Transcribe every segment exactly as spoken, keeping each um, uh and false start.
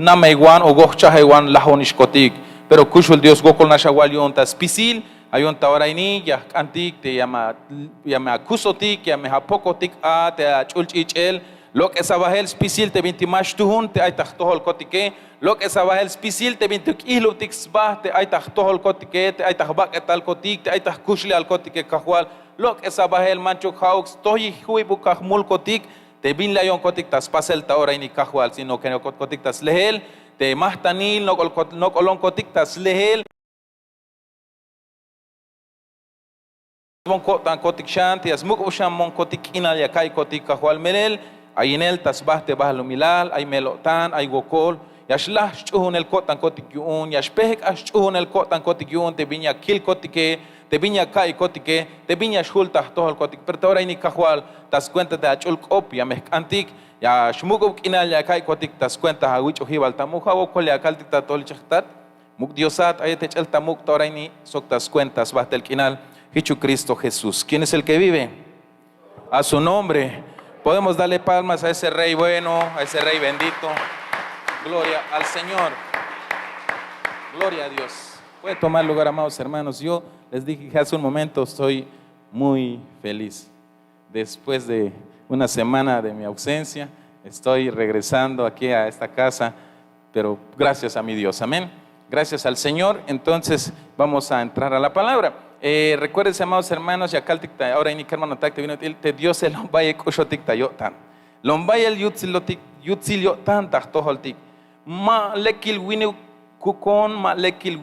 Namey wan o gojchajey wan lajonixkotik. Pero kuxul Dios wokol nax awal yu'un ta spisil. Ayon ta ora ini ya jk'antik te ya me akusotik, ya me apokotik a te ach'ul ch'ich'el. Lok'es abajel spisil te bintik ma xtujun te ay ta jtojolkotike. Lok'es abajel spisil te bintik k'ijlubtik sba te ay ta jtojolkotike, te ay ta jbak'etalkotik, te ay ta jkuxlejalkotike, Kajwal. Lok'es abajel, manchuk ja'uk stojyik ju'ibuk kajmulkotik te bin layonkotik ta spasel ta ora ini, Kajwal, sino que nok'olkotik ta slejel te majtanil, nok'olkot- nok'olonkotik ta slejel. Mon ko'tankotik xan te ya smuk'ub xan monkotik k'inal ya ka'iykotik, Kajwal. Melel ay inel ta sba te balumilal, ay mel-o'tan, ay wokol. Ya xlaj sch'uhunel ko'tankotik yu'un, ya xpejk'aj sch'uhunel ko'tankotik yu'un te bin ya kilkotike, te bin ya ka'iyotike, te bin ya xjul ta jtojolkotik. Pero ta ora ini, Kajwal, ta skuenta te ach'ul k'op ya me jk'antik, ya xmuk'ub k'inal ya ka'iykotik ta skuenta awich'ojibal ta muk'. Ja' wokol ya kaltik ta atojol, ichaj jtat, muk' Diosat, ayat techel ta muk' ta ora ini sok ta skuenta sbajtel k'inal. Jesucristo Jesús, quien es el que vive. A su nombre. Podemos darle palmas a ese Rey bueno, a ese Rey bendito. Gloria al Señor. Gloria a Dios. Puede tomar lugar, amados hermanos. Yo les dije que hace un momento estoy muy feliz. Después de una semana de mi ausencia, estoy regresando aquí a esta casa, pero gracias a mi Dios. Amén. Gracias al Señor. Entonces vamos a entrar a la palabra. Eh, recuérdense, amados hermanos, ya kaltik ta ora ini, kermanotak, te bin ut'il te Diose lombayel k'uxotik ta yo'tan. Lombayel yutsilotik, yutsil yo'tan ta jtojoltik. Ma lekil winikukon, ma lekil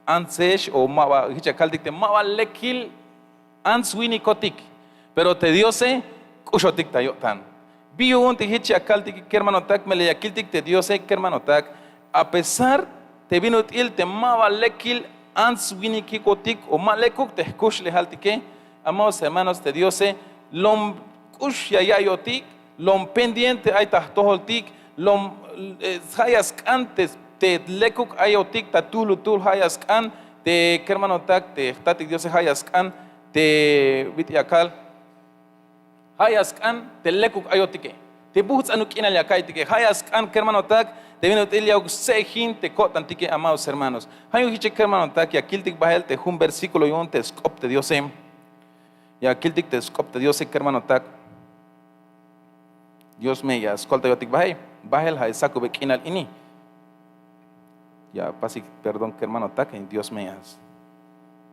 antsex, o ma ba, jich ya kaltik te ma ba lekil ants winikotik. Pero te Diose k'uxotik ta yo'tan. Bi yu'un te jich ya kaltik, kermanotak, melel ya kiltik te Diose, kermanotak, a pesar te bin ut'il te ma ba lekil ants winikikotik o ma lekuk te jkuxlejaltike, amados hermanos, te Diose lom k'ux ya ya'iyotik, lom pendiente ay ta jtojoltik, lom, eh, ja' ya sk'an te, te lekuk ayotik ta tuhlutuhl, ja' ya sk'an te, kermanotak, te jtatik Diose, ja' ya sk'an te, bit'il ya kal, ja' ya sk'an te lekuk ayotike, te bujts'anuk k'inal ya ka'iytike, ja' ya sk'an, kermanotak, te bin ut'il yauk stse'ejin te ko'tantike, amados hermanos. Ja' yu'un jich, kermanotak, ya kiltik bajel te jun versículo yu'un te sk'op te Diose. Ya kiltik te sk'op te Diose, kermanotak. Dios me ya skoltayotik bajel, bajel ja' sakube k'inal ini. Ya pasik perdón, kermanotak, Dios me ya,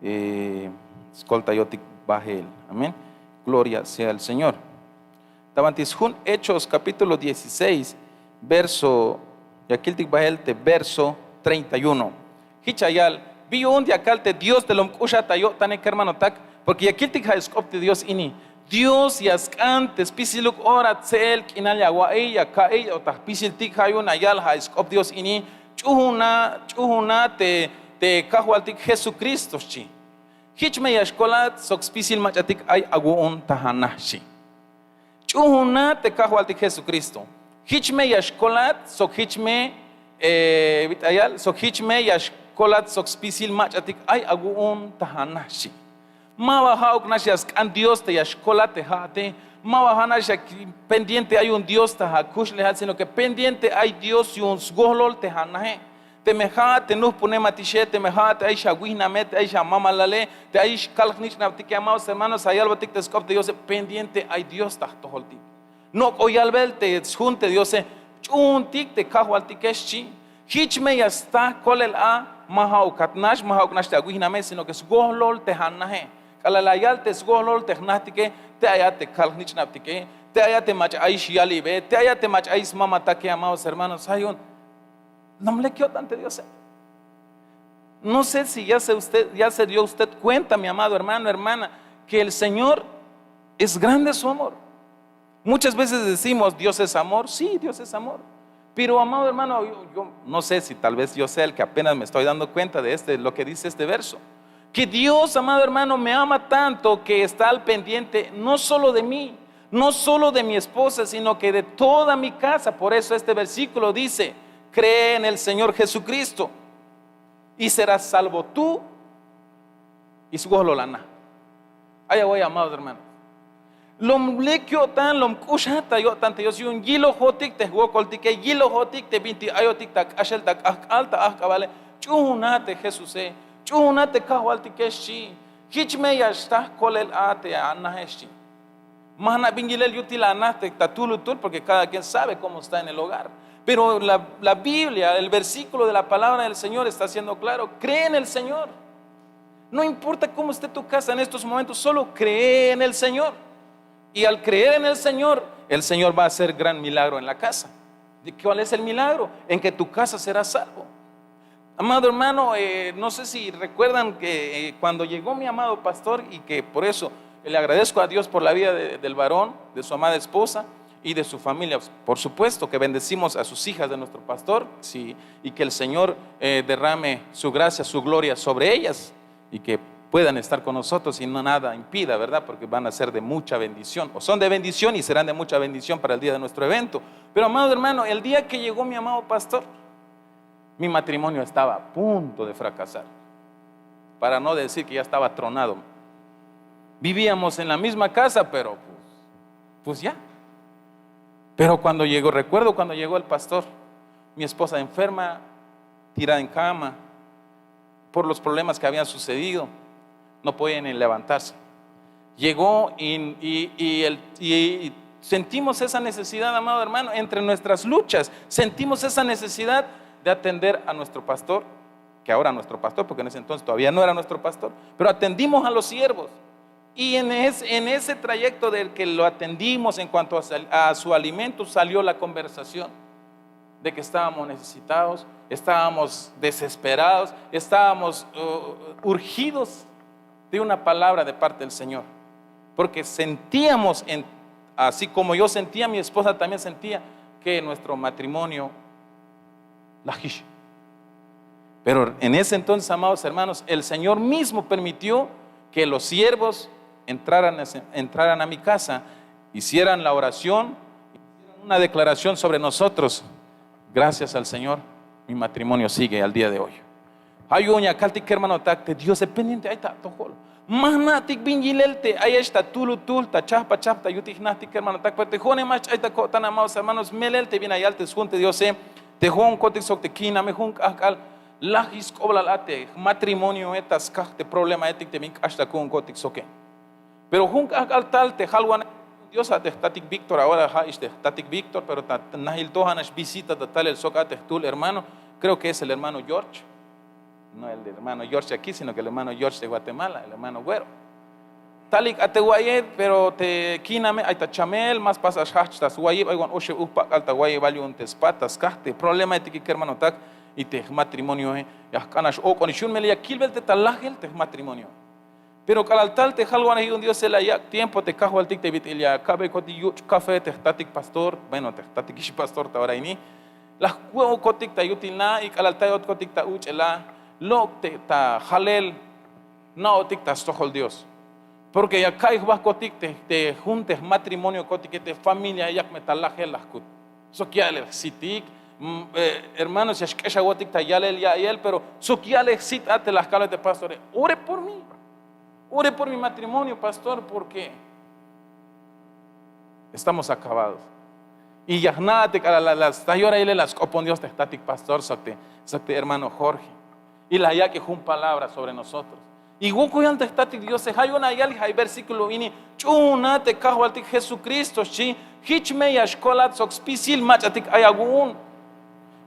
eh, skoltayotik bajel. Amén. Gloria sea el Señor. Ta banti sjun Hechos capítulo dieciséis, verso, ya kiltik bajel te verso treinta y uno. Jich ya yal, bi yu'un ya kal te Dios te lom k'uxat ta yo'tane, kermanotak, porque ya kiltik ja' sk'op te Dios ini. Dios ya sk'an te spisiluk ora tse'el k'inal ya awa'iy, ya ka'iy, o ta jpisiltik. Ja' yu'un ya yal ja' sk'op Dios ini: ch'uuna, ch'uuna te, te Kajwaltik Jesucristo, xchi. Jich me ya xkolat sok spisil mach'atik ay awu'un ta ana, xchi. Ch'uuna te Kajwaltik Jesucristo. Jich me ya xkolat sok jich me, eh, bit'il ya yal, sok jich me ya xkolat sok spisil mach'atik ay awu'un ta ana, xchi. Ma ba ja'uk nax ya sk'an Dios te ya xkolat te ja'ate. Ma ba ja' nax ya pendiente ay yu'un Dios ta akuxlejal, sino que pendiente ay Dios yu'un swojlol te anaje. Teme ja'at te nujpunematik, teme ja'at te ayix awijname, te ayix amamalale, te ayix kal-jnich'nabtike, amados hermanos, ya yalbotik te sk'op te Diose, pendiente ay Dios ta jtojoltik. Nok'o yalbel te sjun te Diose: ch'uuntik te Kajwaltike, xchi. Jich me ya sta kolel a, ma ja'ukat nax, ma ja'uk nax te awijname, sino que swojlol te anaje. K'alal ya yal te swojlol te jnajtike, te ayat te kal-jnich'nabtike, te ayat te mach'a ayix yalibe, te ayat te mach'a ayix smamatake, amados hermanos. Ja' yu'un lom lek yo'tan te Diose. No sé si ya se usted, ya se dio usted cuenta, mi amado hermano, hermana, que el Señor es grande su amor. Muchas veces decimos: "Dios es amor". Sí, Dios es amor. Pero, amado hermano, yo, yo no sé si tal vez yo sea el que apenas me estoy dando cuenta de este, lo que dice este verso. Que Dios, amado hermano, me ama tanto que está al pendiente, no solo de mí, no solo de mi esposa, sino que de toda mi casa. Por eso este versículo dice: "Cree en el Señor Jesucristo y serás salvo tú y swojlol ana". Ay, ay, amados hermanos. Lom lek yo'tan, lom k'uxat ta yo'tan te Dios yu'un yilojotik te jwokoltike, yilojotik te bintik ayotik ta k'axel, ta k'ajk'al, ta ajk'abale. Ch'uhunat te Jesuse, ch'uhunat te Kajwaltike, xchi. Jich me ya xtaj kolel a te anaje, xchi. Ma jna' bin yilel yutil ana te ta tulutul, porque cada quien sabe cómo está en el hogar. Pero la, la Biblia, el versículo de la palabra del Señor está siendo claro: cree en el Señor. No importa cómo esté tu casa en estos momentos, solo cree en el Señor. Y al creer en el Señor, el Señor va a hacer gran milagro en la casa. ¿De cuál es el milagro? En que tu casa será salvo. Amado hermano, eh, no sé si recuerdan que, eh, cuando llegó mi amado pastor, y que por eso le agradezco a Dios por la vida de, del varón, de su amada esposa y de su familia. Por supuesto que bendecimos a sus hijas de nuestro pastor, sí, y que el Señor, eh, derrame su gracia, su gloria sobre ellas, y que puedan estar con nosotros y no nada impida, ¿verdad? Porque van a ser de mucha bendición, o son de bendición y serán de mucha bendición para el día de nuestro evento. Pero, amado hermano, el día que llegó mi amado pastor, mi matrimonio estaba a punto de fracasar, para no decir que ya estaba tronado. Vivíamos en la misma casa, pero pues, pues ya. Pero cuando llegó, recuerdo cuando llegó el pastor, mi esposa enferma, tirada en cama, por los problemas que habían sucedido, no podía ni levantarse. Llegó y, y- y el- y- y sentimos esa necesidad, amado hermano, entre nuestras luchas, sentimos esa necesidad de atender a nuestro pastor, que ahora nuestro pastor, porque en ese entonces todavía no era nuestro pastor, pero atendimos a los siervos. Y en es- en ese trayecto del que lo atendimos en cuanto a sal- a su alimento, salió la conversación de que estábamos necesitados, estábamos desesperados, estábamos, uh, urgidos de una palabra de parte del Señor. Porque sentíamos, en- así como yo sentía, mi esposa también sentía que nuestro matrimonio lajish. Pero en ese entonces, amados hermanos, el Señor mismo permitió que los siervos entraran a, entraran a mi casa, hicieran la oración, hicieran una declaración sobre nosotros. Gracias al Señor, mi matrimonio sigue al día de hoy. Ja' yu'un ya kaltik, kermanotak, te Diose pendiente ay ta atojol. Ma jna'tik bin yilel te ayex ta tulutul, ta chajp a chajp ta yutil jna'tik, kermanotak, pero te jo'one ma xch'ay ta ko'tan, amados hermanos, melel te bin ya yal te sjun te Diose. Te jo'onkotik sok te kiiname jun k'ajk'al laj yich' sk'oblal a te jmatrimonioe, ta skaj te problemaetik te bin k'ax ta ku'unkotik soke. Pero jun k'ajk'al tal te jalwanej Dios a te jtatik Víctor, ahora ja'ix te jtatik Víctor, pero ta najil to ja'nax visita ta talel sok a te jtul hermano, creo que es el hermano George. No el hermano George de aquí, sino que el hermano George de Guatemala, el hermano Güero. Talik a te wa'iyet, pero te kiiname ay ta chamel, ma spas a xjajch' ta swayib, ay wan oxeb ujpak'al ta wayibal yu'un te spat ta skaj te problemaetike, kermanotak, y te jmatrimonioe ya jk'an a x'ok'onix yu'un, melel ya kilbel te ta lajel te jmatrimonio. Pero k'alal tal te jalwanej yu'un Diose, la yak' tiempo te kajwaltik te bit'il ya ka'beykotik yuch' café te jtatik pastor, bueno, te jtatikix pastor ta ora ini, la jwo'okotik ta yutil na, y k'alal tayotkotik ta uch'el a, lok' te ta jalel, na'otik ta stojol Dios. Porque ya ka'iy jbajkotik te, te jun te jmatrimoniokotik, te familia, yak' me ta lajel la jkut. Sok ya'el jsitik, mm, eh, hermanos, ya xk'exawotik ta yalel ya'iyel, pero sok ya'el jsit a te la jkalbe te pastore: ore por mí, ore por mi matrimonio, pastor, porque estamos acabados. Y ya jna' te k'alal la, la, la sta yorailel la sk'opon Dios te jtatik pastor sok te, sok te hermano Jorge. Y la yak'be jun palabra sobre nosotros. Y wokol yal te jtatik Diose, ja' yu'un ya yal ja' versículo ini: ch'uuna te kajwaltik Jesucristo, xchi, jich me ya xkolat sok spisil mach'atik ay awu'un.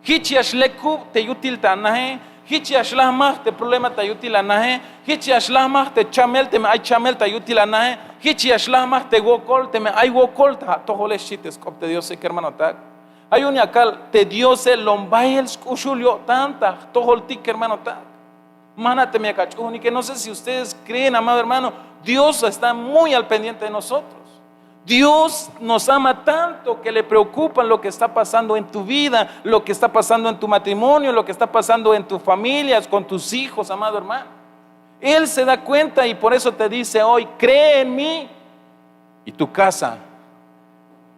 Jich ya xlekub te yutil ta anaje, jich ya xlajmaj te problema ta yutil anaje, jich ya xlajmaj te chamel teme ay chamel ta yutil anaje, jich ya xlajmaj te wokol teme ay wokol ta atojole, xchi te sk'op te Diose, kermanotak. Ja' yu'un ya kal te Diose lom bayel sk'uxul yo'tan ta jtojoltik, kermanotak. Ma jna' teme yak ach'uunike, no sé si ustedes creen, amado hermano, Dios está muy al pendiente de nosotros. Dios nos ama tanto que le preocupa lo que está pasando en tu vida, lo que está pasando en tu matrimonio, lo que está pasando en tu familia, con tus hijos, amado hermano. Él se da cuenta y por eso te dice hoy: cree en mí y tu casa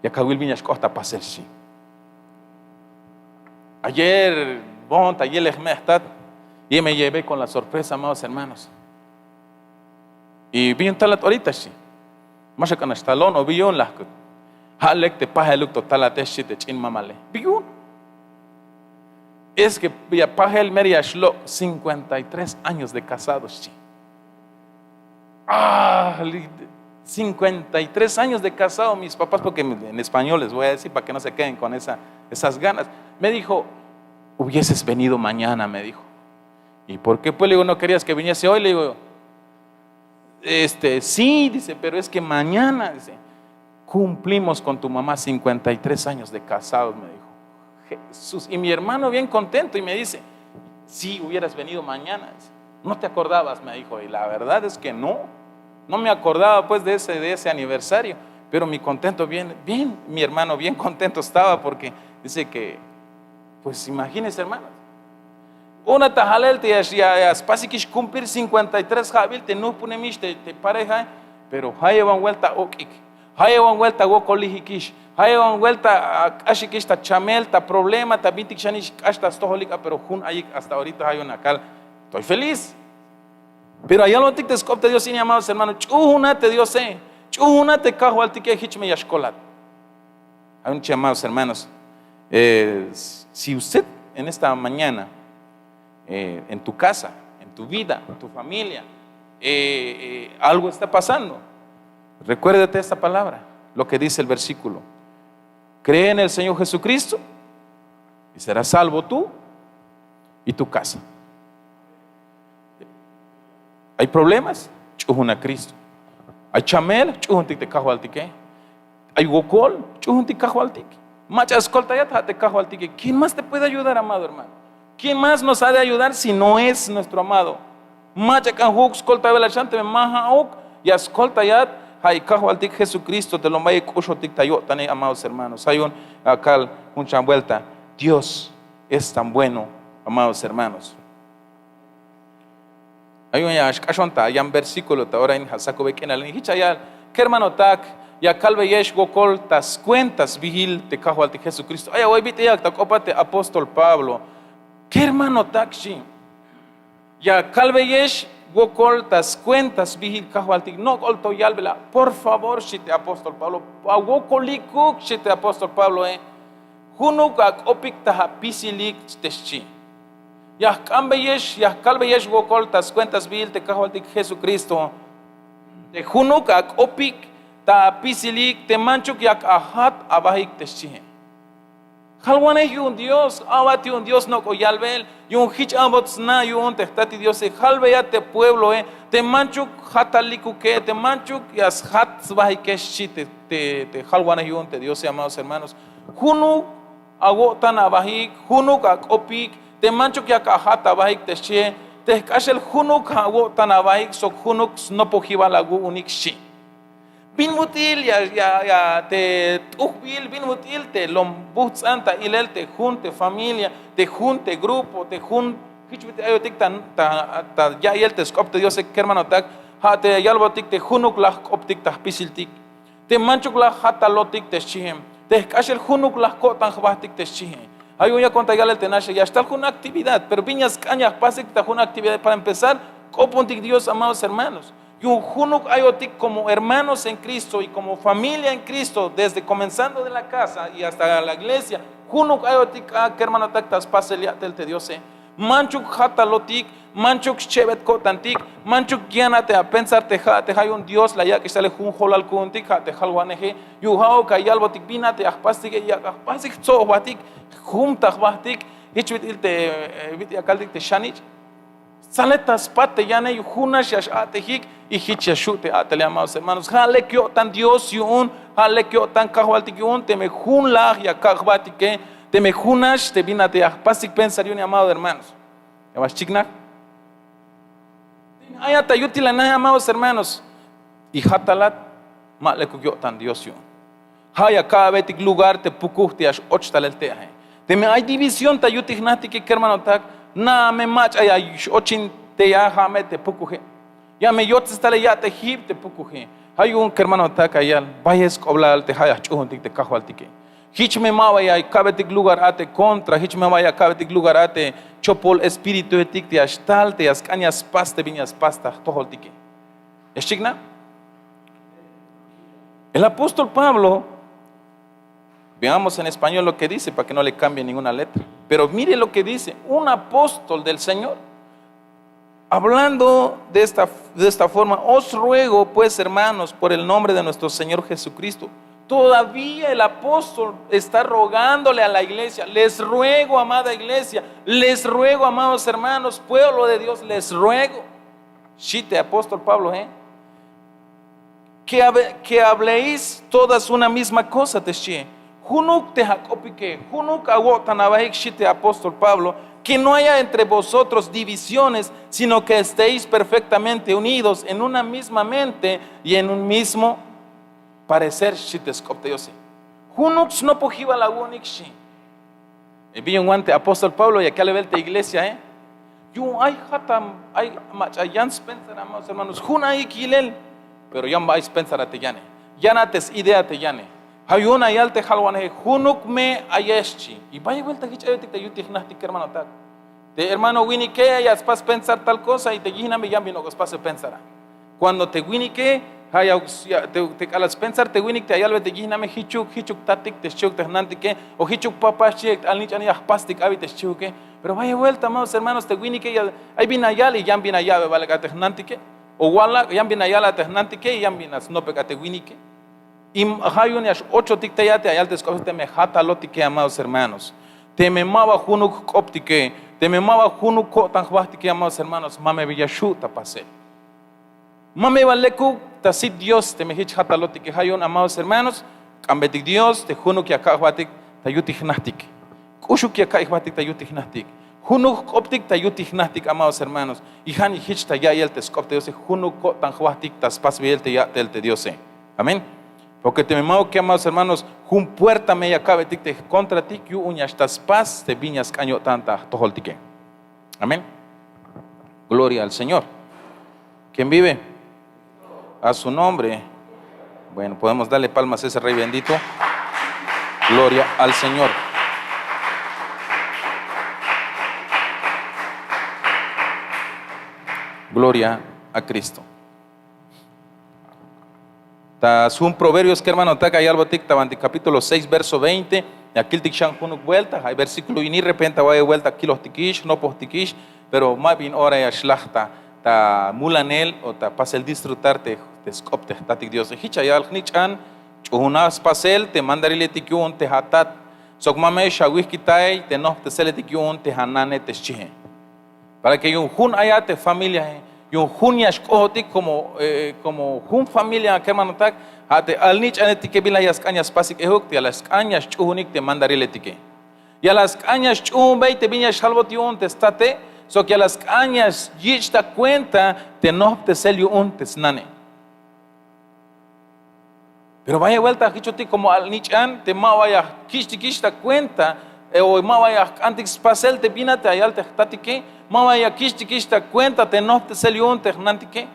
ya kawil bin ya xk'ot ta pasel, xchi. Ayer boon ta yilel jme' jtat, y me llevé con la sorpresa, amados hermanos. Y bin talat ahorita, xchi. Ma xak'an nax talon o bi yu'un, lajkut. Ja' lek te pajeluk to talate, xchi te ch'in mamale. Bi yu'un? Es que ya pajel mero ya xlok' cincuenta y tres años de casado, xchi. Ah, li- cincuenta y tres años de casado mis papás, porque en español les voy a decir para que no se queden con esa, esas ganas. Me dijo: "Hubieses venido mañana", me dijo. "¿Y por qué, pues?", le digo, "no querías que viniese hoy?", le digo. "Este, sí", dice, "pero es que mañana", dice, "cumplimos con tu mamá cincuenta y tres años de casados", me dijo. Jesús. Y mi hermano bien contento y me dice: "Sí, hubieras venido mañana, dice. ¿No te acordabas?", me dijo. Y la verdad es que no, no me acordaba, pues, de ese, de ese aniversario. Pero mi contento bien, bien, mi hermano bien contento estaba, porque dice que, pues, imagínense, hermanos. Una ta jalel te ya, ya, ya spasikix cumplir cincuenta y tres ja'bil te nujpunemix te, te pareja, pero jayewan vuelta ok'ik, jayewan vuelta wokolijikix, jayewan vuelta ak'axikix ta chamel, ta problema, ta bintik xanix k'ax ta stojolik a, pero jun ayik hasta ahorita ja' yu'un akal: "Estoy feliz". Pero ya yalbotik te sk'op te Dios ini, amados hermanos, ch'uuna te Diose, ch'uuna te Kajwaltike, jich me ya xkolat. Ay un, amados hermanos, eh, si usted en esta mañana, eh, en tu casa, en tu vida, en tu familia, eh, eh, algo está pasando, recuérdate esta palabra, lo que dice el versículo: "Cree en el Señor Jesucristo y serás salvo tú y tu casa". Ay problemas, ch'uuna Cristo. Ay chamel, ch'uuntik te Kajwaltike. Ay wokol, ch'uuntik Kajwaltik. Mach'a skoltayat, ja' te Kajwaltike. ¿Quién más te puede ayudar, amado hermano? ¿Quién más nos ha de ayudar si no es nuestro amado? Mach'a k'an ju'uk skoltayel a xan teme ma ja'uk ya skoltayat, ja' i Kajwaltik Jesucristo te lombayel k'uxotik ta yo'tane, amados hermanos. Ja' yu'un akal jun xan vuelta: Dios es tan bueno, amados hermanos. Ay yu'un ya xk'axon ta yan versículo ta ora in ja' sakube k'inal in, jich ya yal: Kermanotak, ya kalbeyex wokol ta skuenta sbiil te Kajwaltik Jesucristo. Ay awa'y bit'il yak ta k'opat te apóstol Pablo. Kermanotak, xchi, ya kalbeyex wokol ta skuenta sbiil Kajwaltik. Nok'ol to yalbel a, por favor, xchi te apóstol Pablo. Awokolikuk, xchi te apóstol Pabloe. Junuk ak'opik ta apisilik, te xchi. Ya jk'anbeyex, ya jkalbeyex wokol ta skuenta sbiil te Kajwaltik Jesucristo, te junuk ak'opik ta apisilik, te manchuk yak ajat abajik, te xchie. Jalwanej yu'un Dios, a'bat yu'un Dios nok'o yalbel, yu'un jich a'bot sna yu'un te jtatik Diose: jalbeyat te puebloe, te manchuk jatalikuke, te manchuk ya sjat sbajike, xchi te, te, te jalwanej yu'un te Diose, amados hermanos. Junuk awo'tan abajik, junuk ak'opik, te manchuk yak ajat abajik, te xchie, te jk'axel junuk awo'tan abajik sok junuk snopojibal awu'unik, xchi. ¿Bin ut'il ya, ya, ya te t'ujbil, bin ut'il te lom bujts'an ta ilel te jun te familia, te jun te grupo, te jun, jich bit'il ayotik ta, ta, ta ya'iyel te sk'op te Diose, kermanotak? Ja' te yalbotik te junuk la jk'optik ta jpisiltik, te manchuk la jatalotik, te xchie, te jk'axel junuk la jko'tan jbajtik, te xchie. Ja' yu'un yakon ta yalel te naxe: ya xtal jun actividad, pero bin ya sk'an ya jpasik ta jun actividad? Para empezar, k'opontik Dios, amados hermanos. Yu'un junuk ayotik como hermanos en Cristo y como familia en Cristo, desde comenzando de la casa y hasta la iglesia, junuk ayotik a, kermanotak, ta spasel ya'tel te Diose. Manchuk jatalotik, manchuk schebet ko'tantik, manchuk yan a te apensar te ja', te ja' yu'un Dios la yak'ix talel jun jolal ku'untik, ja' te jalwaneje. Yu'un ja'uk ya yalbotik bin a te ya jpastike, ya jpastik jtsob jbajtik, jum ta jbajtik, jich bit'il te, eh, bit'il ya kaltik te xanich. Stzale ta spat te yane, yu'un junax ya x-a'tejik y jich ya xju' te a'tele, amados hermanos. Ja' lek yo'tan Dios yu'un, ja' lek yo'tan Kajwaltik yu'un, teme jun laj ya kak' jbajtike, teme junax te bin a te ya jpastik pensar yu'une, amados hermanos. Ya ba xchiknaj. Teme ayat ta yutilaneje, amados hermanos, y jatalat, ma lekuk yo'tan Dios yu'un. Ja' ya ka'betik lugar te pukuj te ya x-och talel te'aje. Teme ay división ta yutil jnajtike, kermanotak, na'a me mach'a ya x-ochin te ya, ja' me te pukuje. Ya me yotsestal ya te jib te pukuje. Ja' yu'un, kermanotak, ya yal: bayel sk'oblal te ja' ya jch'uuntik te Kajwaltike. Jich me ma ba ya ka'betik lugar a te contra, jich me ma ba ya ka'betik lugar a te chopol espírituetik te ya xtal, te ya sk'an ya spas te bin ya spas ta jtojoltike. Ya xchiknaj. El apóstol Pablo, veamos en español lo que dice para que no le cambie ninguna letra, pero mire lo que dice, un apóstol del Señor, hablando de esta, de esta forma: os ruego pues, hermanos, por el nombre de nuestro Señor Jesucristo. Todavía el apóstol está rogándole a la iglesia: les ruego, amada iglesia, les ruego, amados hermanos, pueblo de Dios, les ruego. Xchi te apóstol Pablo, ¿eh? Que, habe- que habléis todas una misma cosa, te xchi. Junuk te ak'opike, junuk awo'tan abahik, xchi te apóstol Pablo, que no haya entre vosotros divisiones, sino que estéis perfectamente unidos en una misma mente y en un mismo parecer, xchi te sk'op te Diose. Junuk snopojibal awu'unik, xchi. Bin yu'un wan te apóstol Pablo ya kalbel te iglesiae: yu'un ay jat a, ay mach'a yan spensar, amados hermanos, jun ayik yilel, pero yan ba ay spensar a te yane, yan a te s-idea te yane. Ja' yu'un ya yal te jalwaneje: junuk me ayex, xchi. Y bayel buelta jich ayotik ta yutil jnajtik, kermanotak. Te hermano winike ya spas pensar tal cosa y te yijname yan bin ok'o spas pensar a. Cuando te winike, ja' ya te k'alal spensar te winik te ya yalbe te yijname: jichuk, jichuk tatik te xchiuk te jnantike, o jichuk papá xchi, te alnich'ane ya jpastik abi te xchiuke. Pero bayel buelta, amados hermanos, te winike ay bin ya yal y yan bin ya ya'be balak a te jnantike, o walak' yan bin ya yal a te jnantike y yan bin ya snopbe a te winike. Y ja' yu'un ya x-ochotik tey a te ya yal te sk'op: teme jatalotike, amados hermanos, teme ma ba junuk jk'optike, teme ma ba junuk ko'tan jbajtike, amados hermanos, ma me ba ya xju' ta pasel. Ma me ba lekuk ta sit Dios teme jich jatalotike. Ja' yu'un, amados hermanos, k'ambetik Dios te junuk ya kak' jbatik ta yutil jnajtik. K'uxuk ya ka'y jbatik ta yutil jnajtik. Junuk jk'optik ta yutil jnajtik, amados hermanos. Y ja'nix jich ta ya'iyel te sk'op te Diose, junuk ko'tan jbatik ta spasbeyel te ya'tel te Diose. Amén. Porque teme ma'uke, amados hermanos, jun puerta me ya ka'betik te jkontratik, yu'un ya xtal spas te bin ya sk'an yo'tan ta jtojoltike. Amén. Gloria al Señor. ¿Quién vive? A su nombre. Bueno, podemos darle palmas a ese Rey bendito. Gloria al Señor. Gloria a Cristo. Ta sjun Proverbios, kermanotak, ya yalbotik ta banti capítulo seis, verso veinte, ya kiltik xan junuk buelta, ay versículo ini, repente bayel buelta kilojtikix, jnopojtikix, pero ma bin ora ya xlaj ta, ta mulanel o ta pasel disfrutar te, te sk'op te jtatik Diose. Jich ya yal: jnich'an ch'uuna spasel te mandariletik yu'un te atat, sok ma me xawik'itay te nojpteseletik yu'un te anane, te xchie. Para que yu'un jun ayat te familiae, yu'un jun ya xk'ojotik como, eh, como jun familia, kermanotak, ja' te alnich'anetike bin la ya sk'an ya spasik ejuk, te ya la sk'an ya xch'uunik te mandariletike. Ya la sk'an ya xch'uunbey te bin ya xjalbot yu'un te state, sok ya la sk'an ya yich' ta cuenta te nojptesel yu'un te snane. Pero bayel buelta jichotik como alnich'an te ma ba ya kich'tikix ta cuenta, eh, o ma ba ya jk'antik spasel te bin a te ya yal te jtatike, ma ba ya kich'tikix ta cuenta te nojptesel yu'un te jnantike.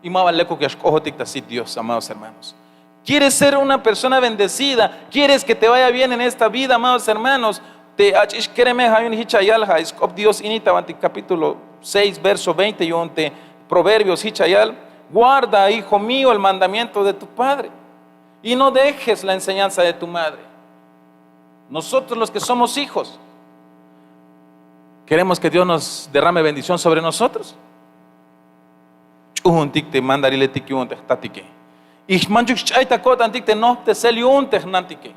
Y ma ba lekuk ya xk'ojotik ta sit Dios, amados hermanos. ¿Quieres ser una persona bendecida? ¿Quieres que te vaya bien en esta vida, amados hermanos? Te ach'ix kereme, ja' yu'un jich ya yal ja' sk'op Dios ini ta banti capítulo seis, verso veinte yu'un te Proverbios, jich ya yal: guarda, hijo mío, el mandamiento de tu padre, y no dejes la enseñanza de tu madre. Nosotros los que somos hijos, queremos que Dios nos derrame bendición sobre nosotros. Ch'uuntik te mandariletik yu'un te jtatike. Y manchuk xch'ay ta ko'tantik te nojptesel yu'un te jnantike.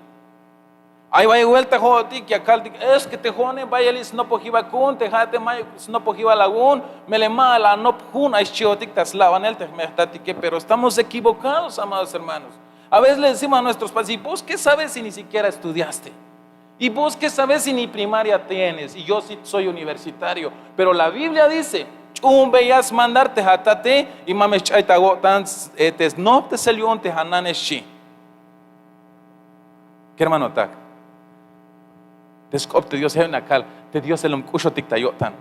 Ay bayel buelta jo'otik ya kaltik: es que te jo'one bayel snopojibal ku'un, te ja'ate mayuk snopojibal awu'un, melel ma la anop jun, ay xchiotik ta slabanel te jme' jtatike. Pero estamos equivocados, amados hermanos. A veces le decimos a nuestros padres: ¿y vos qué sabes si ni siquiera estudiaste? ¿Y vos qué sabes si ni primaria tienes? Y yo sí soy universitario. Pero la Biblia dice: ch'uunbeya smandar te atate y ma me xch'ay ta awo'tan, eh, te snojptesel yu'un te anane, xchi. Kermanotak, te sk'op te Dios, ja' yu'un ya kal te Diose lum k'uxotik ta yo'tan.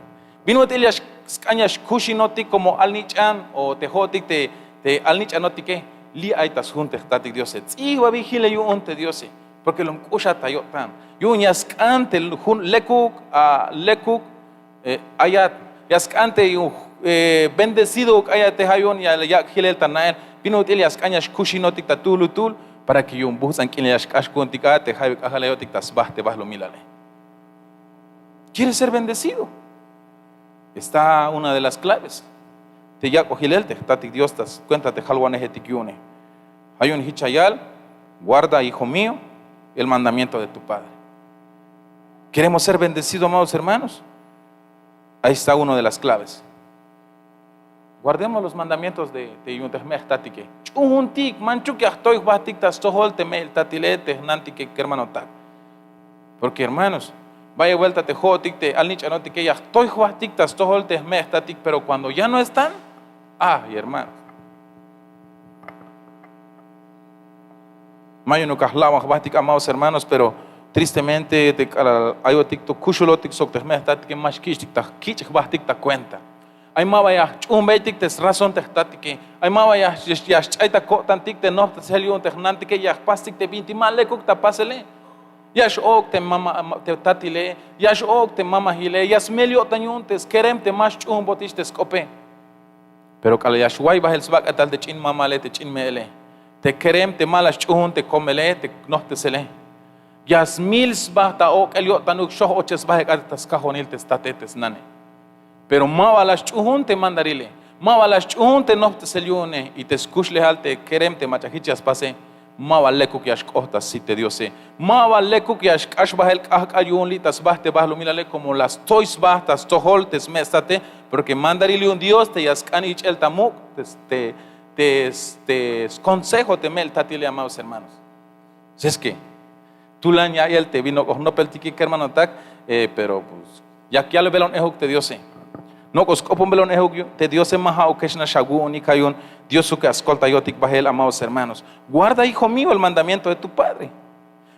Bin ut'il ya sk'an ya xkuxinotik como alnich'an o te jo'otik te, te alnich'anotike, li' ay ta sjun te jtatik Diose. Ts'ijbabil jilel yu'un te Diose, porque lum k'uxat ta yo'tan. Yu'un ya sk'an te jun lekuk, a, lekuk, eh, ayat, ya sk'an te yu'un, eh, bendecidouk ayate, ja' yu'un ya yak' jilel ta na'el. Bin ut'il ya sk'an ya xkuxinotik ta tuhlutuhl para que yu'un buhts'an k'inal ya xk'ax ku'untik a te jayeb k'ajk'al ayotik ta sba te balumilale. Quiere ser bendecido. Está una de las claves te yak'ojilel te jtatik Dios ta skuenta te jalwanejetik yu'une. Ay yu'un jich ya yal: guarda, hijo mío, el mandamiento de tu padre. Queremos ser bendecidos, amados hermanos. Ahí está una de las claves. Guardemos los mandamientos de yu'un te jme'jtatike. Ch'uhuntik, manchuk ya jtoy jbahtik ta stojol te me'iltatile, te jnantike, kermanotak. Porque hermanos, bayel buelta te jo'otik te alnich'anotike ya jtoy jbahtik ta stojol te jme'jtatik, pero cuando ya no están, ay hermanos, ma yu'unuk ya jlaban jbahtik, amados hermanos. Pero tristemente te k'alal ayotik to kuxulotik sok te jme'jtatike, ma xkich'tik ta jkich' jbahtik ta cuenta. Ay ma ba ya jch'uhunbeytik te srazón te jtatike. Ay ma ba ya xch'ay ta ko'tantik te nojptesel yu'un te jnantike, ya jpastik te bintik ma lekuk ta pasele. Ya x-o'uk te tatile, ya x-o'uk te mamajile, ya smel yo'tan yu'un te skerem te ma xch'uhunbotix te sk'ope. Pero k'alal ya xway bahel sbak'etal te ch'in mamale, te ch'in me'ele, te kerem te ma la xch'uhun te komele, te nojptesele, ya smil sba ta ok'el yo'tanuk xoj ochel sba jek'at ta skajonil te state, te snane. Pero ma ba la xch'uhun te mandarile, ma ba la xch'uhun te nojptesel yu'une, y te skuxlejal te kerem te mach'a jich ya spase, ma ba lekuk ya xk'oht ta sit te Diose. Ma ba lekuk ya xk'ax bahel k'ahk'al yu'un li' ta sba te balumilale, como la stoy sba ta stojol te sme'state. Porque mandaril yu'un Dios te ya sk'an ich'el ta muk' te, te, te, te skonsejo te me'iltatile, amados hermanos. Es que tulan ya'iyel te bin nok'o jnopeltike, kermanotak, eh, pero pues yak yalbelon ejuk te Diose. Nok'o sk'oponbelon ejuk te Diose, ma ja'ukex nax awu'unik, ay yu'un Diosuk ya skoltayotik bahel, amados hermanos. Guarda, hijo mío, el mandamiento de tu padre.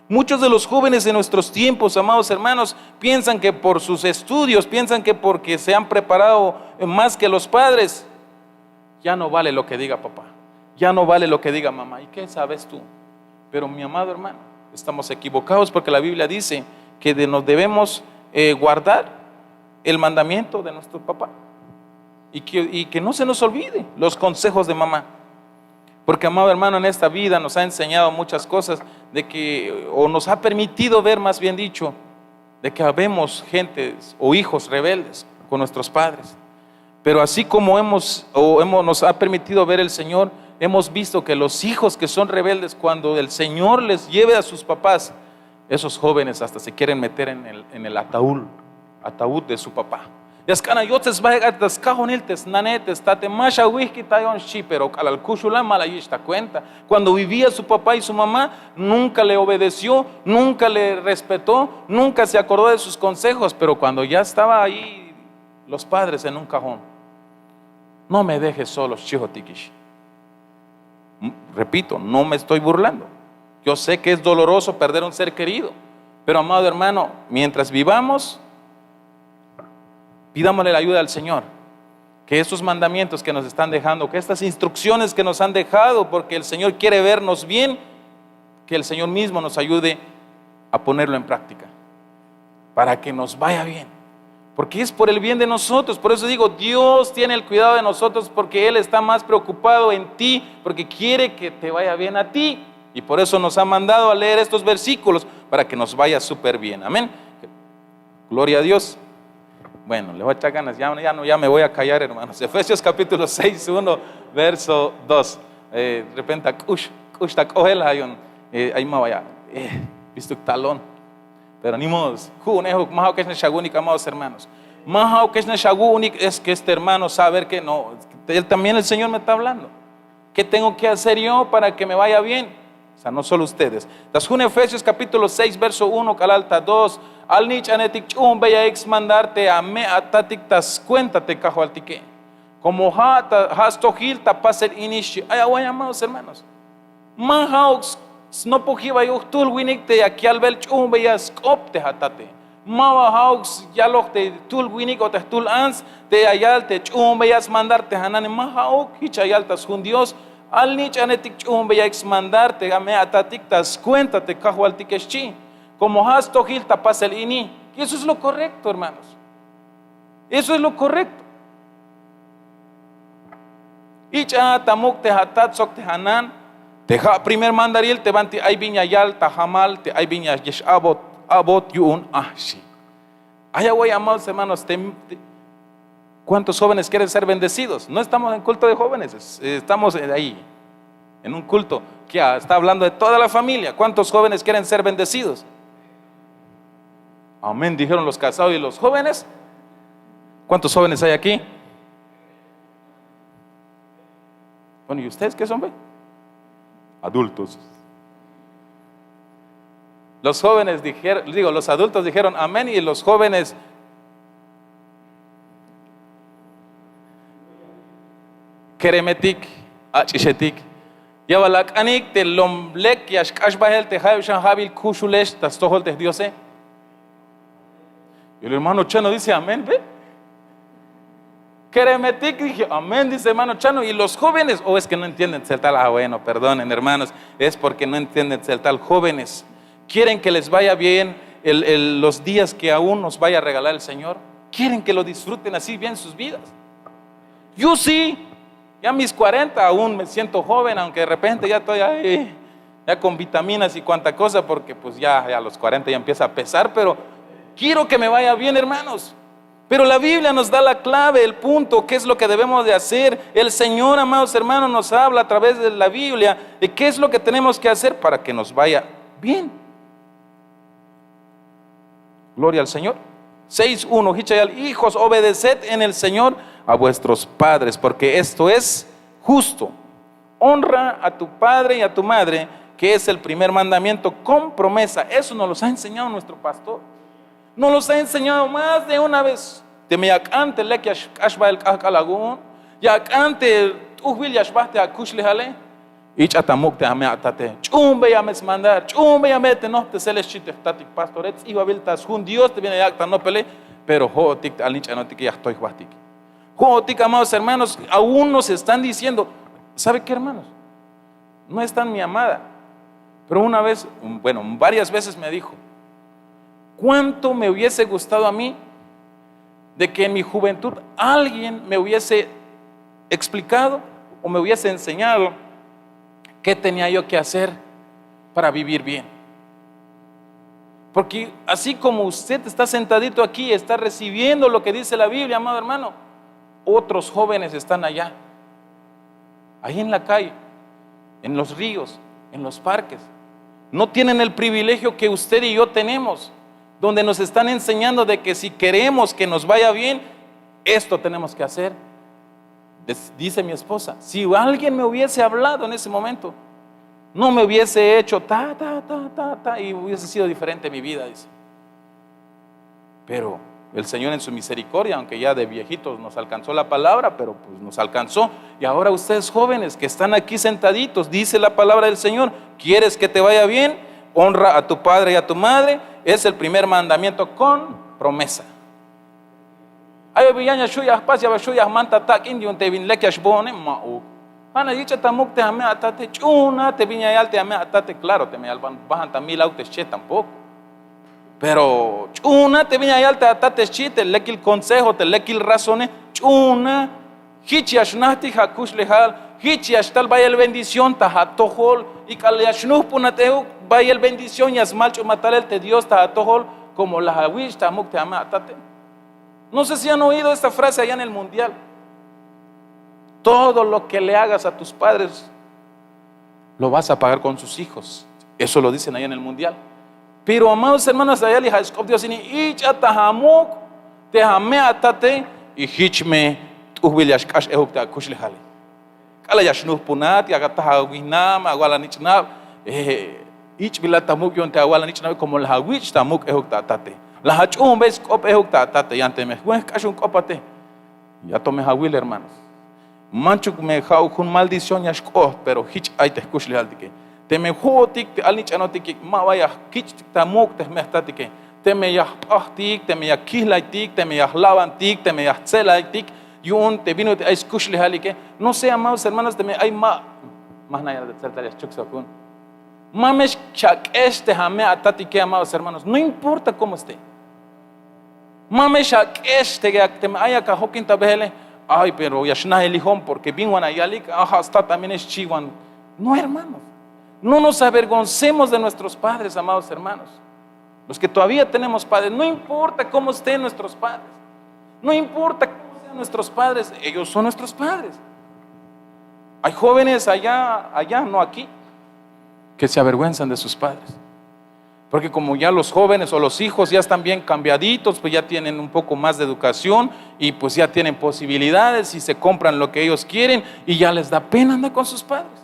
Muchos de los jóvenes de nuestros tiempos, amados hermanos, piensan que por sus estudios, piensan que porque se han preparado, eh, más que los padres, ya no vale lo que diga papá, ya no vale lo que diga mamá. ¿Y qué sabes tú? Pero mi amado hermano, estamos equivocados, porque la Biblia dice que de- nos debemos, eh, guardar el mandamiento de nuestro papá y que, y que no se nos olvide los consejos de mamá. Porque, amado hermano, en esta vida nos ha enseñado muchas cosas de que, o nos ha permitido ver, más bien dicho, de que habemos gentes o hijos rebeldes con nuestros padres. Pero así como hemos, o hemos, nos ha permitido ver el Señor, hemos visto que los hijos que son rebeldes, cuando el Señor les lleve a sus papás, esos jóvenes hasta se quieren meter en el, en el ataúd, ataúd de su papá. Ya sk'an ayotsel sba jek'at ta skajonil te snane, te state, ma xawihkitayon, xchi. Pero k'alal kuxulan ma la yich' ta cuenta. Cuando vivía su papá y su mamá, nunca le obedeció, nunca le respetó, nunca se acordó de sus consejos. Pero cuando ya estaba ahí los padres en un cajón: no me dejes solo, xchihotikix. M- repito, no me estoy burlando. Yo sé que es doloroso perder un ser querido, pero, amado hermano, mientras vivamos, pidámosle la ayuda al Señor. Que estos mandamientos que nos están dejando, que estas instrucciones que nos han dejado, porque el Señor quiere vernos bien, que el Señor mismo nos ayude a ponerlo en práctica para que nos vaya bien. Porque es por el bien de nosotros. Por eso digo, Dios tiene el cuidado de nosotros, porque Él está más preocupado en ti, porque quiere que te vaya bien a ti. Y por eso nos ha mandado a leer estos versículos, para que nos vaya súper bien. Amén. Gloria a Dios. Bueno, le voy a echar ganas. Ya, ya no, ya me voy a callar, hermanos. Efesios capítulo seis, uno, verso dos. Eh, de repente, k'ux, k'ux ta k'ohel, ay un, eh, ay ma vaya, eh, bistuk talón. Pero ni modo, ku'unejuk, ma ja'ukex nax awu'unik, amados hermanos. Ma ja'ukex nax awu'unik, es que este hermano sabe que no, él también, el Señor me está hablando. ¿Qué tengo que hacer yo para que me vaya bien? O sea, no solo ustedes. Ta sjun Efesios capítulo seis, verso uno k'alal ta dos: alnich'anetik ch'uhunbeyaik smandar te ame' atatik ta scuenta te Kajwaltike, como ja' ta, ja' stojil ta pasel ini, xchi. Ay awa'iy, amados hermanos. Ma ja'uk s- snopojibeyuk jtuhl winik te yak yalbel ch'uhunbeya sk'op te atate. Ma ba ja'uk s- yaloj te jtuhl winik o te jtuhl ants te ya yal te ch'uhunbeya smandar te anane. Ma ja'uk. Jich ya yal ta sjun Dios: alnich'anetik ch'uhunbeyaik smandar te ame' atatik ta scuenta te Kajwaltike, xchi, como ja' stojil ta pasel ini. Y eso es lo correcto, hermanos. Eso es lo correcto. Ich'a ta muk' te atat sok te anan, te ja' primer mandaril te banti ay bin ya yal ta jamal te ay bin ya yex a'bot, a'bot yu'un ajxi. Ay away, amados hermanos, te- te- ¿cuántos jóvenes quieren ser bendecidos? No estamos en culto de jóvenes, es- estamos ahí en un culto que ah, está hablando de toda la familia. ¿Cuántos jóvenes quieren ser bendecidos? Amén, dijeron los casados y los jóvenes. ¿Cuántos jóvenes hay aquí? Bueno, ¿y ustedes qué son, ve? Adultos. Los jóvenes dijeron, digo, los adultos dijeron amén y los jóvenes keremetik, ach'ixetik. Ya bal ak'anik te lom lek ya xk'ax bahel te jayeb xan ja'bil kuxulex ta stojol te Diose. Y el hermano Chano dice amén, ve. Keremetik, dije amén, dice hermano Chano. Y los jóvenes, o es que no entienden tzeltal. Ah, bueno, perdonen, hermanos, es porque no entienden tzeltal. Jóvenes, quieren que les vaya bien el- el- los días que aún nos vaya a regalar el Señor. Quieren que lo disfruten así bien sus vidas. Yo sí, ya mis cuarenta aún me siento joven, aunque de repente ya estoy ahí, ya con vitaminas y cuánta cosa, porque pues ya, ya a los cuarenta ya empieza a pesar, pero quiero que me vaya bien, hermanos. Pero la Biblia nos da la clave, el punto, qué es lo que debemos de hacer. El Señor, amados hermanos, nos habla a través de la Biblia de qué es lo que tenemos que hacer para que nos vaya bien. Gloria al Señor. Seis uno, hijos, obedeced en el Señor a vuestros padres, porque esto es justo. Honra a tu padre y a tu madre, que es el primer mandamiento con promesa. Eso nos los ha enseñado nuestro pastor. Nos los ha enseñado más de una vez. Teme ya ak'an te lek ya xk'ax bahel k'ahk'al awu'un, ya ak'an te t'ujbil ya xbahti akuxlejale. Ich'a ta muk' te ame atate, ch'uhunbeya me smandar, ch'uhunbeya me te nohptesele, xchi te jtatik pastore. Ts'ihbabil ta sjun Dios te bin ya yak' ta nopele. Pero ho'otik te alnich'anotike ya jtoy jbahtik. Ho'otik, amados hermanos, aún nos están diciendo, ¿sabe qué, hermanos? No es tan mi amada. Pero una vez, bueno, varias veces me dijo, ¿cuánto me hubiese gustado a mí de que en mi juventud alguien me hubiese explicado o me hubiese enseñado qué tenía yo que hacer para vivir bien? Porque así como usted está sentadito aquí y está recibiendo lo que dice la Biblia, amado hermano, otros jóvenes están allá, ahí en la calle, en los ríos, en los parques. No tienen el privilegio que usted y yo tenemos, donde nos están enseñando de que si queremos que nos vaya bien, esto tenemos que hacer. Des- dice mi esposa, si alguien me hubiese hablado en ese momento, no me hubiese hecho ta, ta, ta, ta, ta, y hubiese sido diferente mi vida, dice. Pero el Señor en su misericordia, aunque ya de viejitos nos alcanzó la palabra, pero pues nos alcanzó. Y ahora ustedes jóvenes que están aquí sentaditos, dice la palabra del Señor, ¿quieres que te vaya bien? Honra a tu padre y a tu madre, es el primer mandamiento con promesa. Ay, o bin yan ya xu' ya jpas, ya bal xu' ya jman ta tak'in yu'un te bin lek ya xbohone, ma'uk. Ja'nax yich'a ta muk' te ame atate, ch'uhuna te bin ya yal te ame atate. Claro, teme ya bahan ta mil auk te xchi, tampoco. Pero ch'uhuna te bin ya yal te atate xchi, te lekil consejo, te lekil razone, ch'uhuna. Jich ya xnajtik akuxlejal, jich ya xtal bayel bendición ta atojol, y k'alal ya xnujpunat euk bayel bendición ya smalch'umat talel te Dios ta atojol, como la awich' ta muk' te ame atate. No sé si han oído esta frase allá en el mundial. Todo lo que le hagas a tus padres lo vas a pagar con sus hijos. Eso lo dicen allá en el mundial. Pero amados hermanos, allá li ja' sk'op Dios ini, ich'a ta amuk' te ame atate, y jich me t'ujbil ya xk'ax ejuk te akuxlejale. K'alal ya xnujpunat, ya ataj awijnam, awal anich'nab, eh, ich'bilat ta muk' yu'un te awal anich'nabe, como la awich' ta muk' ejuk ta atate. La ach'uhunbey sk'op ejuk ta atate, yan teme jun jk'axun k'opate. Ya to me awil, hermanos. Manchuk me ja'uk jun maldición ya xk'ot, pero jich ay te jkuxlejaltike. Teme jo'otik te alnich'anotike ma ba ya jkich'tik ta muk' te jme jtatike. Teme ya jp'ajtik, teme ya kijlaytik, teme ya jlabantik, teme ya jtze'laytik, yu'un te bin ut'il ay skuxlejalike. No sé, amados hermanos, teme ay ma, ma jna' ya tzeltal ya xchuk sok jun. Ma me xak'ex te ame atatike, amados hermanos. No importa cómo esté. Ma me xak'ex te yak teme ay yak ajokin ta bejele. Ay, pero ya xnajelijon porque bin wan ayalik, aja' stat amine xchiwan. No, hermanos. No nos avergoncemos de nuestros padres, amados hermanos. Los que todavía tenemos padres, no importa cómo estén nuestros padres, no importa cómo sean nuestros padres, ellos son nuestros padres. Hay jóvenes allá, allá, no aquí, que se avergüenzan de sus padres. Porque como ya los jóvenes o los hijos ya están bien cambiaditos, pues ya tienen un poco más de educación y pues ya tienen posibilidades y se compran lo que ellos quieren y ya les da pena andar con sus padres.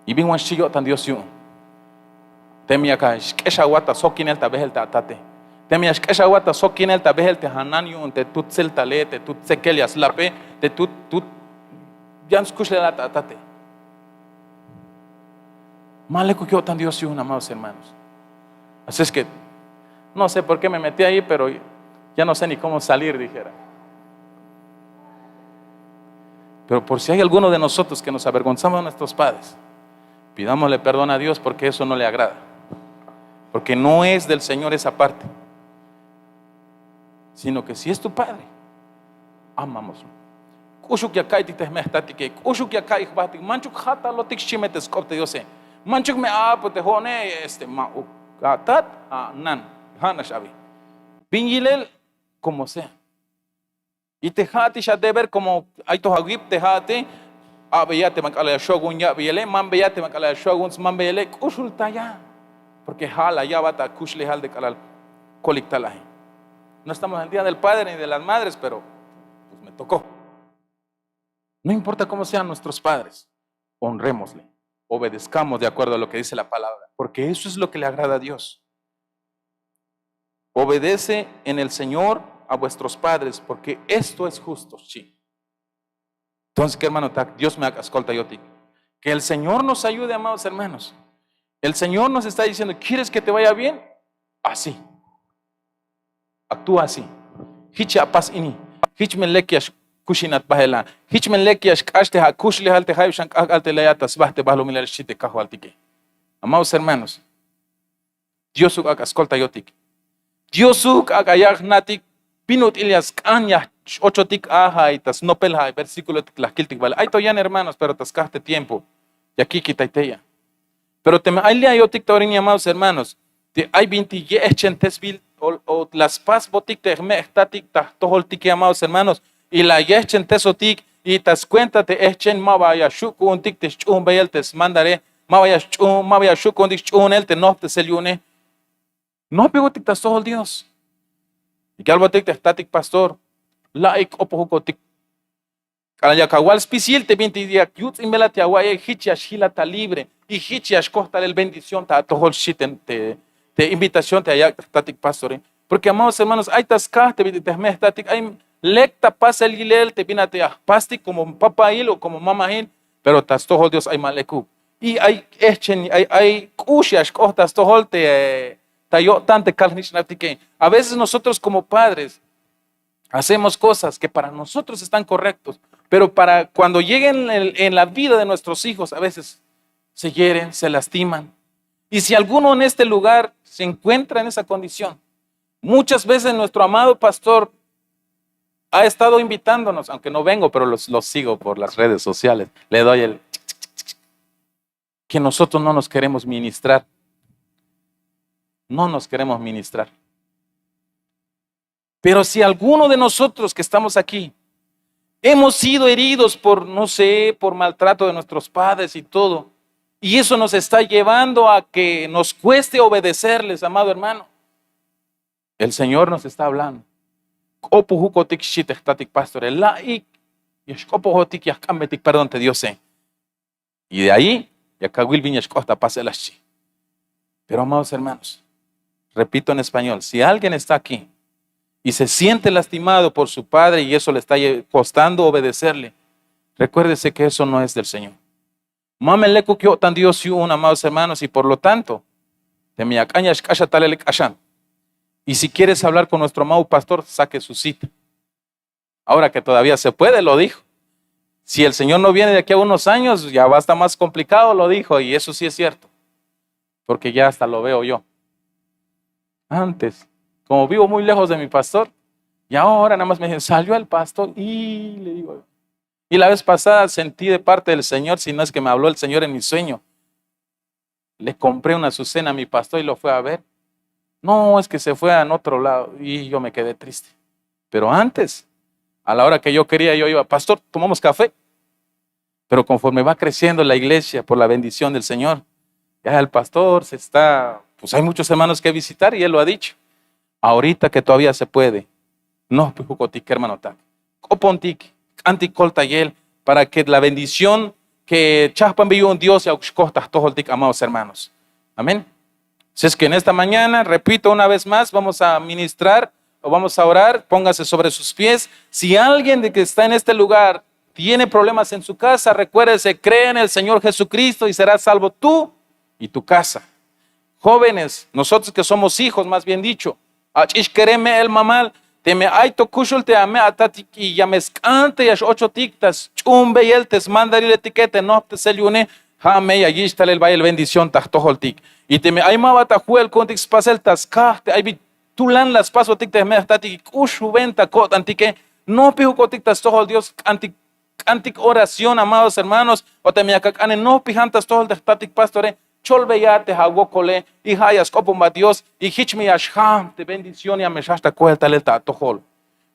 Y bin wan xchi yo'tan Dios yu'un. Teme ya xk'exawat ta sjokinel ta bejel ta atate. Teme ya xk'exawat ta sjokinel ta bejel te janan yu'un te tut tseltale, te tut tsekel ya slape, te tut, tut yan skuxlejal ta atate. Ma lekuk yo'tan Dios yu'un, amados hermanos. Así es que no sé por qué me metí ahí, pero ya no sé ni cómo salir, dijera. Pero por si hay alguno de nosotros que nos avergonzamos de nuestros padres, pidámosle perdón a Dios, porque eso no le agrada. Porque no es del Señor esa parte. Sino que si es tu padre, amamos. K'uxuk ya ka'iytik te jme' jtatike, k'uxuk ya ka'iy jbahtik, manchuk jatalotik xchi me te sk'op te Diose. Manchuk me a'apoj te jo'one, este, ma'uk. Atat, anan, ja' nax abi. Bin yilel, como sea. Y te ja'atix adeber, como ay to awip te ja'ate, a'beya te ban k'alal ya xjo'on ya'beyele, manbeya te ban k'alal ya xjo'on smanbeyele, k'uxultaya. Porque ja' la ya'bat akuxlejal te k'alal kolik tal aje. No estamos en el Día del Padre ni de las Madres, pero pues me tocó. No importa cómo sean nuestros padres, honrémosle, obedezcamos de acuerdo a lo que dice la palabra, porque eso es lo que le agrada a Dios. Obedece en el Señor a vuestros padres, porque esto es justo. Sí. Entonces, ¿qué hermano? Dios me haga escolta yo ti. Que el Señor nos ayude, amados hermanos. El Señor nos está diciendo: ¿quieres que te vaya bien? Así. Actúa así. Jich ya apas ini. Jich me lek ya xkuxinat bajel a. Jich me lek ya xk'ax te akuxlejal te jayeb xan k'ajk'al te la ya'at ta sba te balumilal xchi te Kajwaltike. Amados hermanos, Diosuk ak'a skoltayotik. Diosuk ak'a yak' jna'tik bin ut'il ya sk'an ya x-ochotik a ja'ay ta snopel ja'ay versículotik la jkiltik bal. Ay to yan hermanos, pero ta skaj te tiempo ya kikitay tey a. Pero teme ay li' ayotik ta ora ini, amados hermanos, te ay bintik ye'ejchentesbil o la spasbotik te jme' jtatik ta jtojoltike, amados hermanos, y la ye'ejchentesotik, y ta skuenta te ejchen ma ba ya xju' ku'untik te xch'uhunbeyel te smandare, ma ba ya xch'uhun, ma ba ya xju' ku'untik xch'uhunel te nojptesel yu'une. Nojpikotik ta stojol Dios. Y kalbotik te jtatik pastor: la'ik k'opojukotik. K'alal yak awal spisil te bintik yak yuts'inbelat ya awa'iyel, jich ya xjilat ta libre y jich ya xkoj talel bendición ta atojol, xchi te, te invitación te ya yak' jtatik pastore. Porque, amados hermanos, ay ta skaj te bintik te jme' jtatik ay lek ta pasel yilel te bin a te ya jpastik como papail o como mamail, pero ta stojol Dios ay ma lekuk. Y ay ejchen, ay, ay k'ux ya xk'oht ta stojol te, ta yo'tan te kal-jnich'nabtike. A veces nosotros como padres hacemos cosas que para nosotros están correctos, pero para cuando lleguen en, en la vida de nuestros hijos, a veces se hieren, se lastiman. Y si alguno en este lugar se encuentra en esa condición, muchas veces nuestro amado pastor ha estado invitándonos, aunque no vengo, pero los, los sigo por las redes sociales, le doy el que nosotros no nos queremos ministrar. No nos queremos ministrar. Pero si alguno de nosotros que estamos aquí hemos sido heridos por, no sé, por maltrato de nuestros padres y todo, y eso nos está llevando a que nos cueste obedecerles, amado hermano, el Señor nos está hablando. K'opojukotik, xchi te jtatik pastore, la'ik ya xk'opojotik ya jk'ambetik perdón te Diose. Y de ahí ya kawil bin ya xk'oht ta pasel a, xchi. Pero, amados hermanos, repito en español, si alguien está aquí y se siente lastimado por su padre y eso le está lle-, costando obedecerle, recuérdese que eso no es del Señor. Ma me lekuk yo'tan Dios yu'un, amados hermanos, y por lo tanto, teme ya ak'an ya xk'axat talel k'axan. Y si quieres hablar con nuestro amado pastor, saque su cita. Ahora que todavía se puede, lo dijo. Si el Señor no viene de aquí a unos años, ya va a estar más complicado, lo dijo, y eso sí es cierto, porque ya hasta lo veo yo. Antes, como vivo muy lejos de mi pastor, Y ahora nada más me dicen, salió el pastor y le digo, y la vez pasada sentí de parte del Señor, si no es que me habló el Señor en mi sueño. Le compré una azucena a mi pastor y lo fue a ver. No, es que se fue a otro lado y yo me quedé triste. Pero antes, a la hora que yo quería, yo iba, pastor, tomamos café. Pero conforme va creciendo la iglesia por la bendición del Señor, ya el pastor se está, pues hay muchos hermanos que visitar y él lo ha dicho. Ahorita que todavía se puede, nohpijukotik, hermanotak. K'opontik, k'antik koltayel, para que la bendición que chahpanbe yu'un Dios ya xkoj ta jtojoltik, amados hermanos. Amén. Si es que en esta mañana, repito una vez más, vamos a ministrar o vamos a orar, póngase sobre sus pies. Si alguien de que está en este lugar tiene problemas en su casa, recuérdese, cree en el Señor Jesucristo y serás salvo tú y tu casa. Jóvenes, nosotros que somos hijos, más bien dicho, ach'ix kerem me'el mamal, teme ay to kuxul te ame atatik y ya me sk'an te ya x-ochotik ta sch'uhunbeyel te smandariletike te nohptesel yu'une, ja' me ya yich' talel bayel bendición ta jtojoltik. Y teme ay maba ta ju'el ku'untik spasel ta skaj te ay bi tulan la spasotik te jme' jtatik y k'uxuben ta ko'tantike, nohpijukotik ta stojol Dios, k'antik k'antik oración, amados hermanos, o teme yak ak'ane nohpijan ta stojol te jtatik pastore, cholbeya te awokole y ja' ya sk'oponbat Dios y jich me ya xjam te bendición ya me xjajch ta koel talel ta atojol.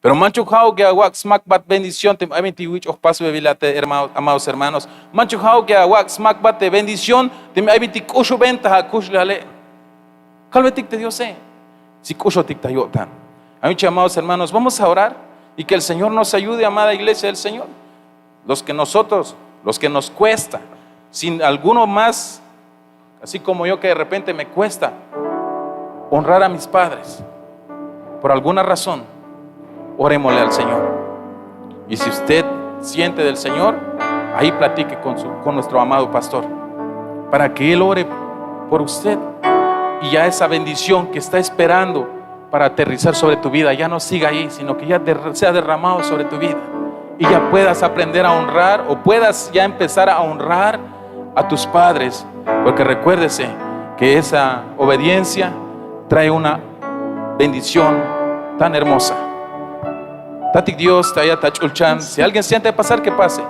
Pero manchuk ja'uk ya awak' smakbat bendición teme ay bintik wich'oj pasbebil a te hermano, amados hermanos. Manchuk ja'uk ya awak' smakbat te bendición teme ay bintik k'uxuben ta akuxlejale. Kalbetik te Diose, si k'uxotik ta yo'tan. Ay, mis amados hermanos, vamos a orar y que el Señor nos ayude, amada iglesia del Señor. Los que nosotros, los que nos cuesta, sin alguno más, así como yo que de repente me cuesta honrar a mis padres, por alguna razón, orémosle al Señor. Y si usted siente del Señor, ahí platique con, su, con nuestro amado pastor, para que Él ore por usted. Y ya esa bendición que está esperando para aterrizar sobre tu vida ya no siga ahí, sino que ya der- sea derramado sobre tu vida. Y ya puedas aprender a honrar o puedas ya empezar a honrar a tus padres. Porque recuérdese que esa obediencia trae una bendición tan hermosa. Tatik Dios, te ayat ta ch'ulchan. Si alguien siente pasar, que pase.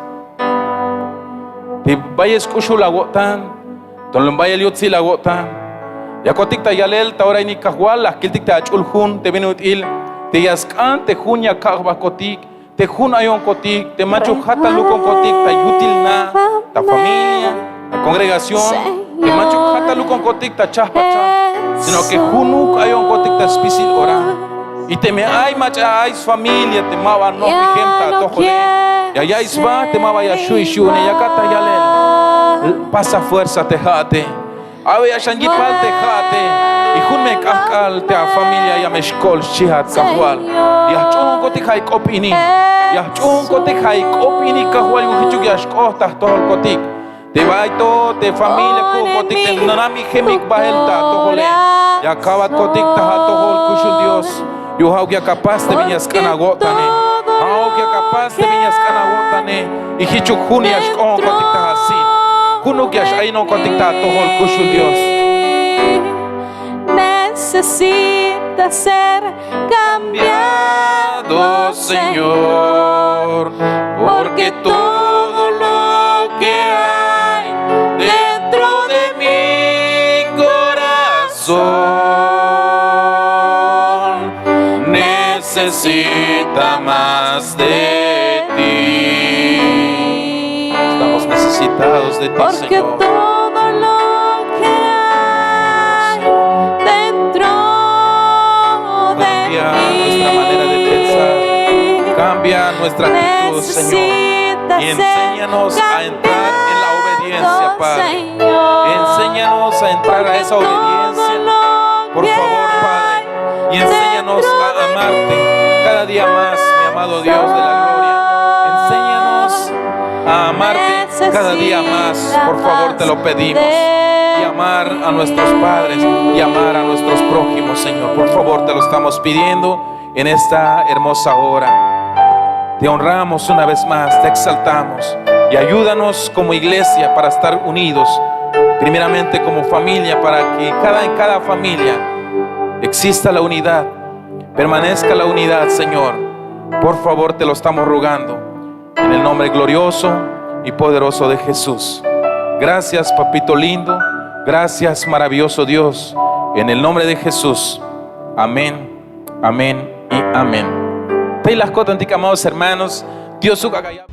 Te bayel sk'uxul awo'tan, tolem bayel yutsil awo'tan. Yakotik ta yalel ta ora ini, Kajwal, la jkiltik te ach'ul jun te bin ut'il te ya sk'an te jun ya kajwakotik, te jun ayonkotik, te manchuk ja' ta lukonkotik ta yutil na, ta familia, ta congregación, te manchuk ja' ta lukonkotik ta chahpachaj, sino que junuk ayonkotik ta spisil ora. Y teme ay mach'a ay sfamilia te maba nohpijem ta atojole, ya ya'iy sba te maba ya xju' ix yu'une, yakat ta yalel, pasa fuerza te ja'ate. Aweya xan yipal te ja'ate, y jun me k'ahk'al te afamilia ya me xkol xchihat, Kajwal. Ya jch'uunkotik ja' ik'op ini, ya jch'uunkotik ja' ik'op ini, Kajwal, yu'un jichuk ya xk'oht ta jtojolkotik. Te bay to te familia ku'unkotik te namijemik bael ta atojole, ya ka'batkotik ta atojol kuxul Dios. Yu'un ja'uk yak apas te bin ya sk'an awo'tane. Ja'uk yak apas te bin ya sk'an awo'tane. Y jichuk jun ya xk'ohonkotik ta asit. Junuk ya x-ayinonkotik ta atojol kuxul Dios. Necesita ser cambiado, Señor, porque todo lo que hay dentro de mi corazón necesita más de ti. Estamos necesitados de ti, porque Señor. Todo lo que hay dentro de mí. Cambia nuestra manera de pensar. Cambia nuestra actitud, Señor. Y enséñanos a entrar en la obediencia, Padre. Enséñanos a entrar a esa obediencia, por favor, Padre. Y enséñanos a amarte cada día más, mi amado Dios de la gloria. Enséñanos a amarte cada día más, por favor, te lo pedimos. Y amar a nuestros padres y amar a nuestros prójimos, Señor. Por favor, te lo estamos pidiendo en esta hermosa hora. Te honramos una vez más, te exaltamos y ayúdanos como iglesia para estar unidos, primeramente como familia, para que cada, en cada familia exista la unidad, Permanezca la unidad, Señor. Por favor, te lo estamos rogando en el nombre glorioso y poderoso de Jesús. Gracias, papito lindo. Gracias, maravilloso Dios. En el nombre de Jesús. Amén, amén y amén. Tey la jkotan tik, amados hermanos. Dios uk ak'a ya